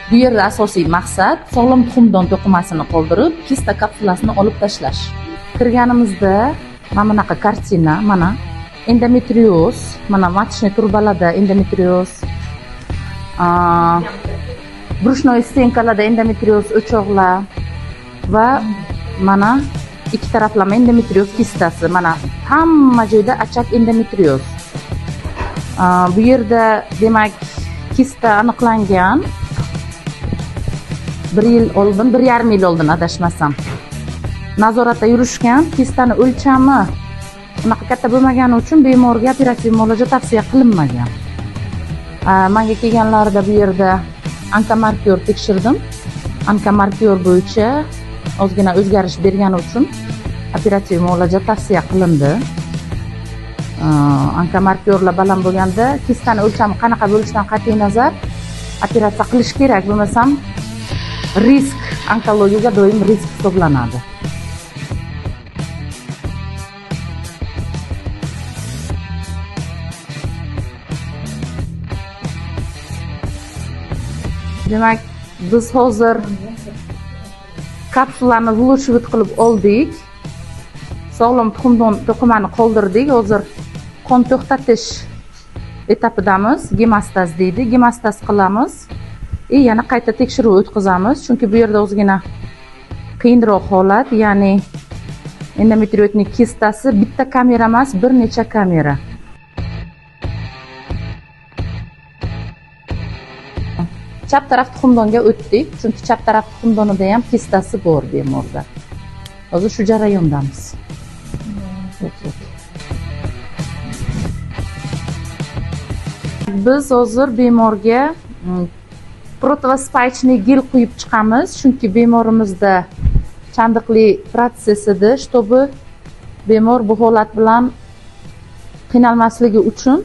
Bu yerda asosiy maqsad sog'lom tuxumdon to'qimasini qoldirib, kista kapsulasini olib tashlash. Kirganimizda mana bunaqa kartina, mana endometrioz, mana маточный trubalarda endometrioz, брюшной стенкаlarda endometrioz o'choqlar va mana ikki taraflama endometrioz kistasi, mana hamma joyda очаг endometrioz. Bu yerda demak kista aniqlangan 1 yil oldin, 1,5 yil oldin adashmasam. Nazoratda yurishgan, kistani o'lchami unaqa katta bo'lmagani uchun bemorga operativ muolaja tavsiya qilinmagan. Manga kelganlarida bu yerda onkomarkyor tekshirdim. Onkomarkyor bo'yicha ozgina o'zgarish bergani uchun operativ muolaja tavsiya qilindi. Onkomarkyorlar baland bo'lganda kistani o'lchami qanaqa bo'lishidan qat'iy nazar operatsiya qilish kerak, bo'lmasam risk, onkologiyaga doim risk hisoblanadi. Demak, biz hozir kapsulani вылучивать qilib oldik. Sog'lom tuxumdon to'qimani qoldirdik. Hozir qon to'xtatish etapidamiz. Gemostaz deydi. Gemostaz qilamiz. Yana qayta tekshiruv o'tkazamiz, chunki bu yerda ozgina qiyinroq holat, ya'ni endometrioidning kistasi bitta kamera emas, bir necha kamera. Chap taraf tuxumdonga o'tdik, chunki chap taraf tuxumdonida ham kistasi bor bemorda. Hozir shu jarayondamiz. Biz hozir bemorga противоспаечный gel quyib chiqamiz, chunki bemorimizda chandiqli protsess edi, чтобы bemor bu holat bilan qiynalmasligi uchun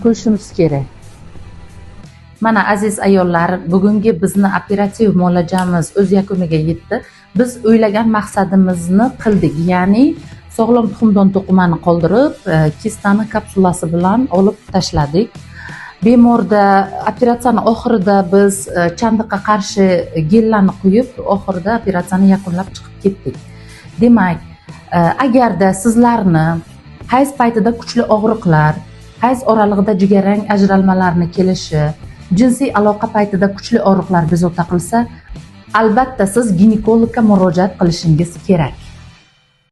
quyishimiz kerak. Mana aziz ayollar, bugungi bizni operativ muolajamiz o'z yakuniga yetdi. Biz o'ylagan maqsadimizni qildik, ya'ni sog'lom tuxumdon to'qimani qoldirib, kistani kapsulasi bilan olib tashladik. Bemorda operatsiyani oxirida biz chandiqqa qarshi gellarni quyib, oxirida operatsiyani yakunlab chiqib ketdik. Demak, agarda sizlarni hayz paytida kuchli og'riqlar, hayz oralig'ida jigarrang ajralmalarni kelishi, jinsiy aloqa paytida kuchli og'riqlar bezovta qilsa, albatta siz ginekologga murojaat qilishingiz kerak.